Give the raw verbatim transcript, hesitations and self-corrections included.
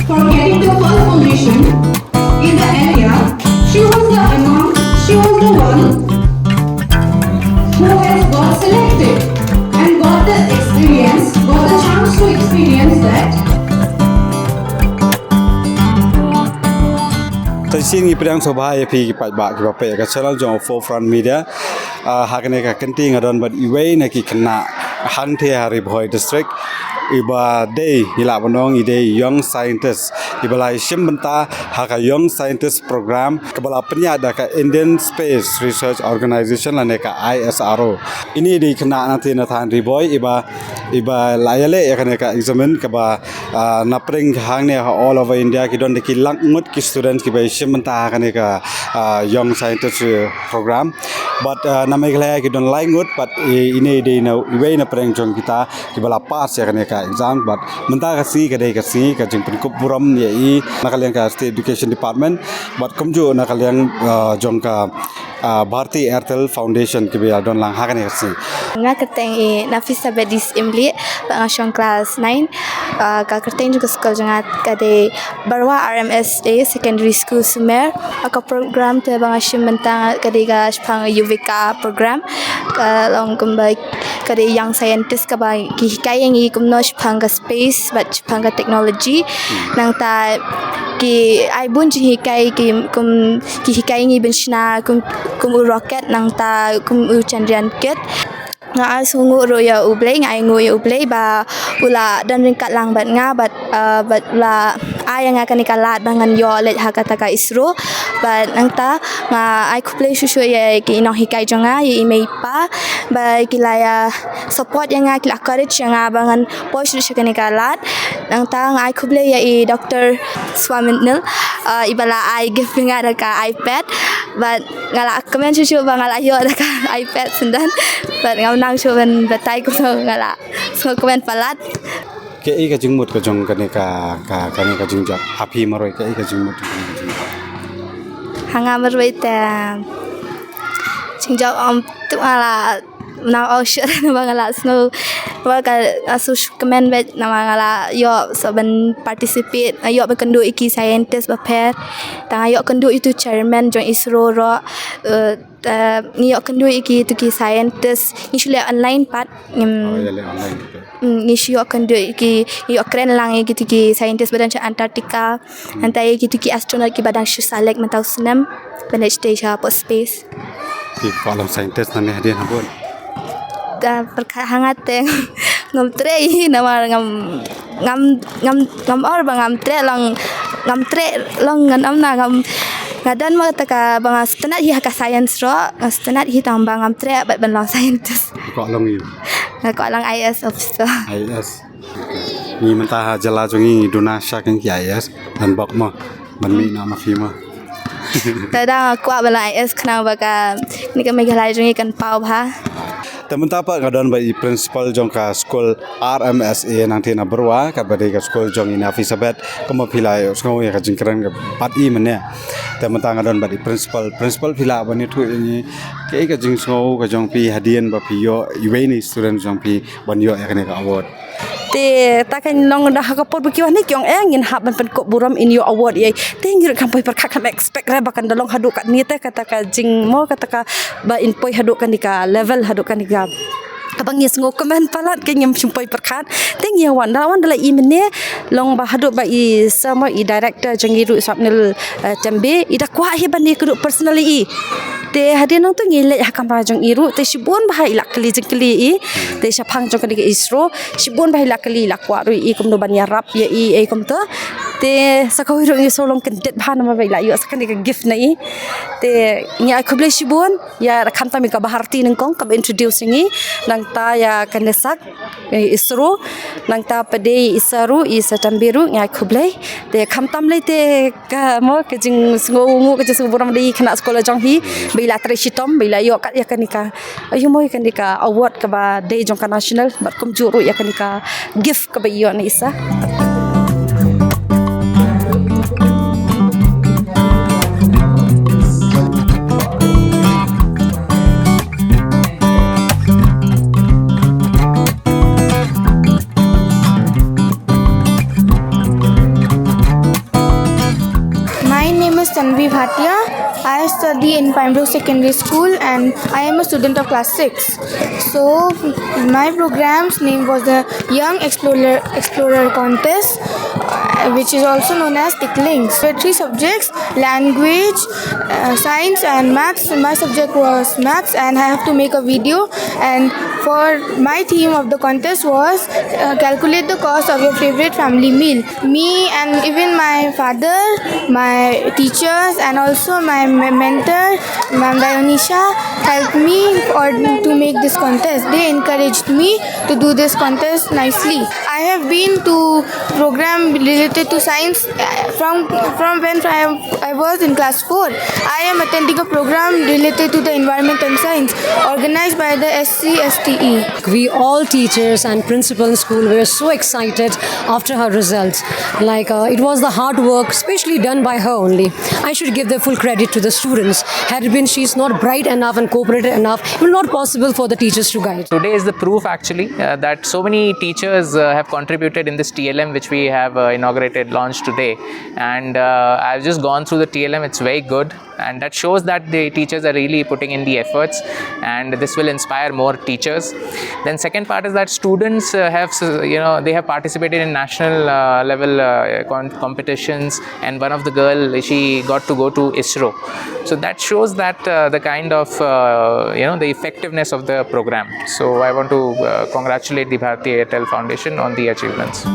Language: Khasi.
For getting the first position in the area, she was the among, she was the one who has got selected and got the experience, got the chance to experience that. Te shisien ngi pdiang sngewbha ïa phi ki paidbah kiba peit ka channel jong Forefront Media. Ah, ha kane ka kynti nga don bad iwei na ki khynnah hangtei ha Ri Bhoi District, iba dei, ngi lah ban ong i dei young scientist, iba la ïashim bynta ha ka young scientist program kaba la pynïaid da ka Indian Space Research Organization lane ka I S R O. Ine i dei khynnah nangtei na thaiñ Ri Bhoi iba, iba la ïaleh ïa kane ka exam kaba, ah, na pdeng hangne ha all over India ki don da ki lak ngut ki students kiba ïashim bynta ha kane ka, ah, young scientist, eh, program. Bad, ah, na Meghalaya ki don lai ngut, bad, eh, ine i dei na iwei na pdeng jong kita kiba la pass ïa kane ka exam. Bad mynta ka sngi ka dei ka sngi ka jingpynkup burom ïa i na ka liang ka State Education Department, bad kumjuh na ka liang, ah, jong ka, ah, Bharti Airtel Foundation kiba ïa don lang ha kane ka sngi. Nga kyrteng i Nafisa Bedis Imli, ba nga shong class nine. Ah, ka kyrteng jong ka skul jong nga ka dei Barwa R M S A Secondary School Sumer. Ah, ka program te ba nga shim bynta ka dei ka shaphang Yuvika program. Ka long kumba ka dei young scientist kaba ki hikai ïa ngi kumno shaphang ka space bad shaphang ka technology. Nangta ki ai bun jinghikai ki kum ki hikai ïa ngi ban shna kum, kum u rocket nangta kum u Chandrayaan kit. Nga ai sngewnguh ruh ïa U Blei, nga ai nguh ïa U Blei ba u la don ryngkat lang bad nga, bad, uh, bad u la ai ïa nga kane ka lad ba ngan ïoh leit ha kata ka ISRO. Bad nangta nga ai khublei shuh shuh ïa ki nonghikai jong nga, ïa i mei i pa ba ki la ïa support ïa nga, ki la encourage ïa nga ba ngan poi shuh sha kane ka lad. Nangta nga ai khublei ïa i Doctor Swaminil, uh, iba la ai gift ïa nga da ka iPad. Bad nga la kmen shuh shuh ba nga la ïoh da ka iPad syndon. Bad ngam nang shuh ban batai kumno, nga la sngewkmen palat. Kaei ka jingmut ka jong kane ka, ka, kane ka jingjop? Ha phi marwei kaei ka jingmut jong kane ka jingjop? Ha nga marwei te jingjop ym tip, nga la nang ong shuh ba nga la sngew ba ka, nga sngewkmen bad namar nga la ïoh sa ban participate, nga ïoh ban kynduh ïa ki scientist bapher. Te nga ïoh kynduh ïa utu chairman jong ISRO ruh, eh, te ngi ïoh kynduh ïa kitu ki scientist, ngi shu leh online pat. Ngim, oh, ïa leh online pat. Mm, ngi shu ïoh kynduh ïa ki, ngi ïoh kren lang ïa kitu ki scientist ba don sha Antarctica. Nangta ïa kitu ki astronaut kiba dang shu select mynta u snem ban leit sha, sha pdeng space. Ki kwah long scientist nangne hadien ha bun? Da pyrkhat hangne te ngam treh hi namar ngam, ngam, ngam, ngam or ba ngam treh long, ngam treh long ngan ym na ngam, nga don ma kata ka ba nga sngewtynnat hi ha ka science ruh, nga sngewtynnat hi tang ba ngam treh bad ban long scientist. Kwah long ïa u? Nga kwah long I A S officer. I A S. Ngi mynta ha jylla jong ngi ngi duna sha ki I A S ban bok mo ban mih na ma phi mo. Te da nga kwah ba la I A S khnang ba kane ka Meghalaya jong ngi kan paw bha. Te mynta pat nga don bad i principal jong ka skul R M S A nangtei na Barwa, kaba dei ka skul jong i Nafisa Bed, kumba phi la ïohsngew ïa ka jingkren ka bad i mynne. Te mynta nga don bad i principal, principal phi lah ban ïathuh ïa ngi kaei ka jingsngew ka jong phi hadien ba phi ïoh iwei na i student jong phi ban ïoh ïa kane ka award. Te ta ka long da ha ka por ba ki wan ne ki ong eh ngin hap ban pynkup burom, in ïoh award ïa i. Te ngi ruh kam poi pyrkhat, kam expect re ba kan da long haduh katne te kata ka jingmo kata ka ba in poi haduh kane ka level, haduh kane ka kaba ngi sngewkmen palat, ka ngim shym poi pyrkhat. Te ngi wan da, wan da la i mynne long ba haduh ba i sama i director jong i ruh Swapnil, eh, Tembe, i da kwah hi ban ïakynduh personally i. Te hadien nangta ngi leit ha kamra jong i ruh, te shibun bha i la kylli jingkylli i. Te shaphang jong kane ka ISRO, shibun bha i la kylli, i la kwah ruh i kumno ban ïarap ïa i, i kumta. Te sa kawei ruh ngi shu long kyndit bha namar ba i la ïoh sa kane ka gift na i. Te ngi ai khublei shibun ïa, khamtam ïa ka Bharti nyngkong kaba introduce ïa ngi, nangta ïa ka NESAC, eh, ISRO, nangta pat de i Isa ruh, i Isa Tambi ruh, ngi ai khublei. Te khamtam lei te ka mo ka jingsngewnguh, ka jingsngewnguh burom da i khynnah skul jong hi ba i la trei shitom ba i la ïoh kat ïa kane ka, ïa mo ïa kane ka award kaba dei jong ka national, bad kumjuh ruh ïa kane ka gift kaba i ïoh na i Isa. My name is Tanvi Bhatia. I study in Pembroke Secondary School and I am a student of class six. So, my program's name was the Young Explorer, Explorer Contest, uh, which is also known as Tiklings. There were three subjects: language, uh, science, and maths. My subject was maths, and I have to make a video. And for my theme of the contest was, uh, calculate the cost of your favorite family meal. Me and even my father, my teachers, and also my me- mentor, Ma'am Dionisha, helped me or to make this contest. They encouraged me to do this contest nicely. I have been to program related to science, uh, from from when I, I was in class four. I am attending a program related to the environment and science organized by the S C S T E. We all, teachers and principal in school, were so excited after her results. Like, uh, it was the hard work, specially done by her only. I should give the full credit to the students. Had it been she's not bright enough and cooperative enough, it will not possible for the teachers to guide. Today is the proof actually uh, that so many teachers uh, have contributed in this T L M which we have uh, inaugurated, launched today. And uh, I've just gone through the T L M, it's very good. And that shows that the teachers are really putting in the efforts, and this will inspire more teachers. Then second part is that students uh, have s- you know they have participated in national uh, level uh, con- competitions, and one of the girl, she got to go to ISRO. So that shows that uh, the kind of uh, you know the effectiveness of the program. So I want to uh, congratulate the Bharti Airtel Foundation on the achievements.